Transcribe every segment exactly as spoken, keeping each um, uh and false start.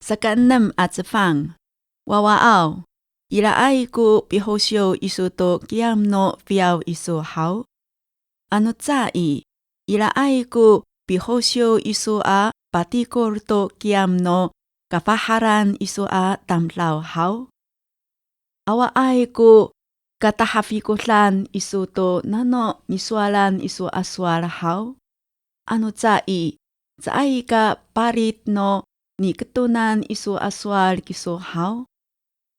Saka enem a cefang. Wawaaw, iraay ko pihosiw iso to kiyam no fiyaw iso haw? Ano ca i, iraay ko pihosiw iso a patikor to kiyam no kafahalan iso a tamdaw haw? Awaay ko katahafikodan iso to nano nisowalan iso a sowal haw? Ano ca i, caay ka palit no niketonan iso a sowal kiso haw?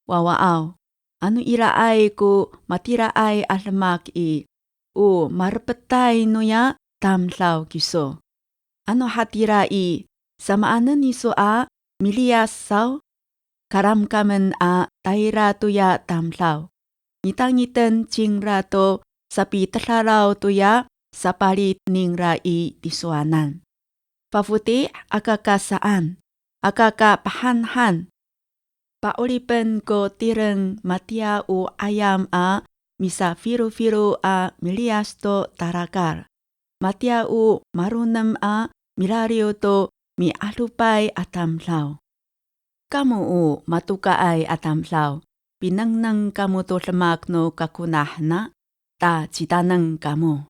Wawaaw, ano iraay ko matiraay a demak i, o marepetay noya tamdaw kiso. Ano hatira i, samaanen iso a miliyas saw? Kalamkamen a tayra toya tamdaw, mitangiten cingra to sapitedalaw toya sapalit ningra i tisowanan. Fafoti' aka ka saan, aka ka pahanhan. Pa'oripen ko tireng matiya o 'ayam a misafilofilo a miliyas to talakal. Matiya o maronem a milaliw to mi'adopay a tamdaw. Kamo o matokaay a tamdaw, pinengneng kamo to demak no kakonah na, ta citaneng kamo.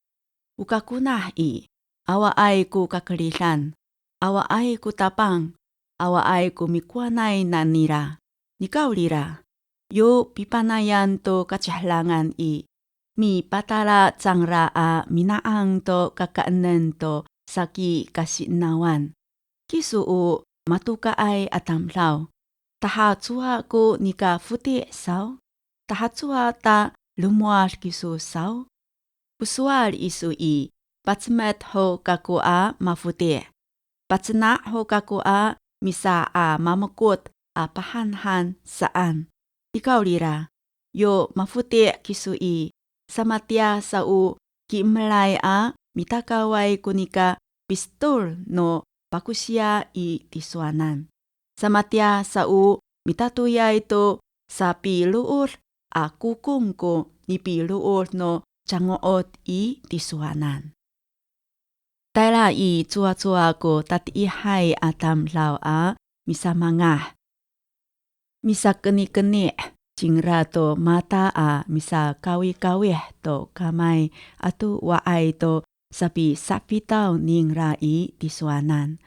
O kakonah i, awaay ko kakeridan, awaay ko tapang, awaay ko mikowanay nanira. Nikawrira, yo pipanayan to kacihelangan i, mipatala cangra a mina'ang to kakaenen to saki kasi'enawan. Kiso o matokaay a tamdaw, tahacowa ko nika foti' saw? Tahacowa ta lomowad kiso saw? O sowal iso i, pacemet ho kako a mafoti', pacena' ho kako a misa'amamekot a pahanhan saan. Nikawrira, yo mafoti' kiso i, samatiya sa o ki'emelay a mitakaway ko nika pistol no pakosiya i tisowanan. Samatiya sa o mitatoyay to sapilood a kokong ko nipilood no cango'ot i tisowanan. Tayra i cowacowa ko tatiihay a tamdaw a misamangah. Misakenikeni' cingra to mata a misakawikawih to kamay ato wa'ay to sapisafitaw ningra i tisowanan.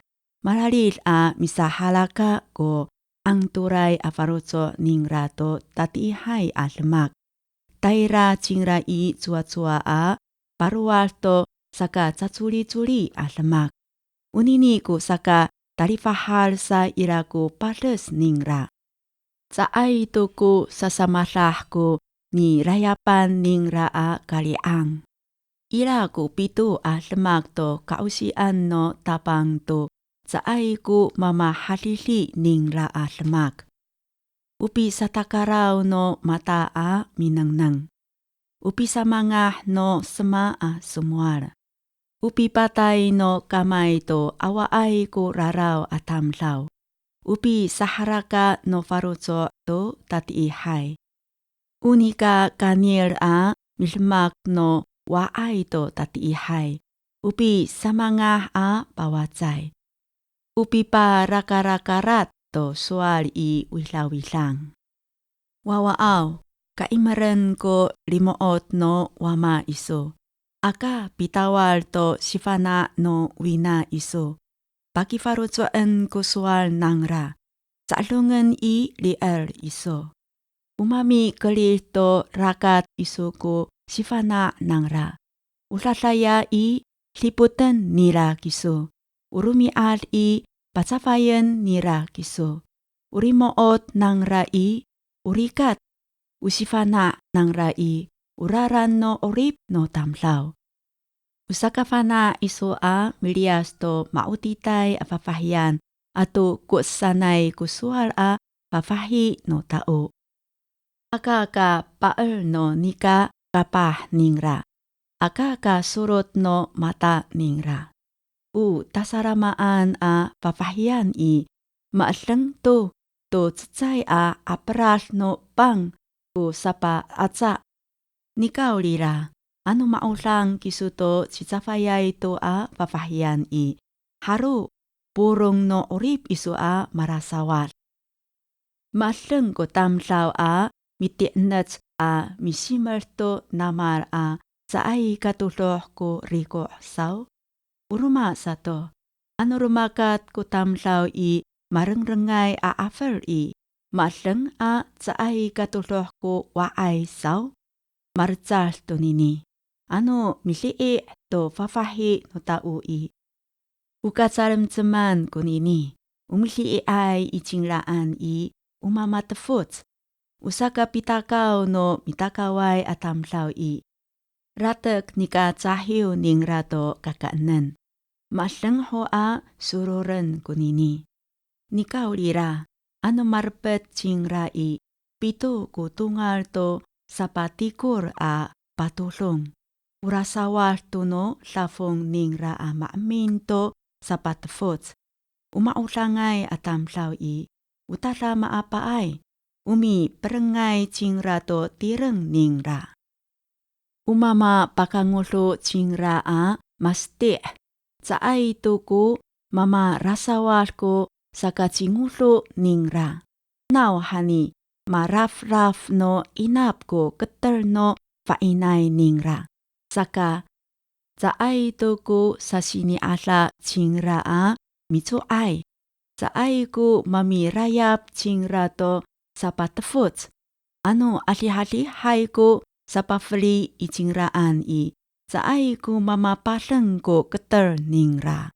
Mararid a misahalaka ko 'angtolay a faloco' ningra to tatiihay a demak. Tayra cingra i cowacowa a palowad to sakacacolicoli a demak. Onini ko sakatalifahal sa ira ko pades ningra. Caay to ko sasamadah ko nilayapan ningra a kali'ang. Ira ko pito a demak to ka'osian no Tapang to caay ko mamahadidi ningra a demak. O pisatakaraw no mata a minengneng. O pisamangah no sema a somowal. O pipatay no kamay to awaay ko raraw a tamdaw. O pisaharaka no faloco' to tatiihay. O nika kanil a midemak no wa'ay to tatiihay. O pisamangah a pawacay. O piparakarakarat to sowal i widawidang. Wawaaw, ka'imeren ko limo'ot no wama iso. Aka pitawal to sifana' no wina iso. Pakifaloco'en ko sowal nangra. Ca'edongen i li'el iso. O mamikerid to rakat iso ko sifana' nangra. O dadaya i dipoten nira kiso. O romi'ad i pacafayen nira kiso. O limo'ot nangra i, o rikat, o sifana' nangra i, o lalan no 'orip no tamdaw. O sakafana' iso a miliyas to ma'otitay a fafahiyan ato ko sanay ko sowal a fafahi no tao. Aka ka pa'el no nika kapah ningra. Aka ka solot no mata ningra. O tasalamaan a fafahiyan i, ma'edeng to, to cecay a 'aperad no pang ko sapa'aca. Nikawrira, ano ma'odang kiso to cicafayay to a fafahiyan i, halo polong no 'orip iso a malasawad. Ma'edeng ko tamdaw a miti'enec a misimed to namal a caay katodoh ko riko' saw? O roma sato, ano romakat ko tamdaw i marengrengay a 'afel i, ma'edeng a caay katodoh ko wa'ay saw? Malecad tonini, ano midi'i to fafahi no tao i, o kacalemceman konini, o midi'iay i cingraan i, o mamatefoc. O sakapitakaw no mitakaway a tamdaw i, ratek nika cahiw ningra to kakaenen. Ma'edeng ho a sororen konini. Nikawrira, ano marepet cingra i, pito ko tongal to sapatikor a patodong. O rasawad to no dafong ningra a maemin to sapatefoc. O ma'odangay a tamdaw i, o tadamaapaay, o miperengay cingra to tireng ningra. O mamapakangodo cingra a maseti', caay to ko mamarasawad ko sakacingodo ningra. Nawhani marafraf no inap ko keter no fa'inay ningra. Saka, caay to ko sasini'ada cingra a mico'ay. Caay ko mamirayap cingra to sapatefoc. Ano adihadihay ko sapafeli i cingraan i, caay ko mamapadeng ko keter ningra.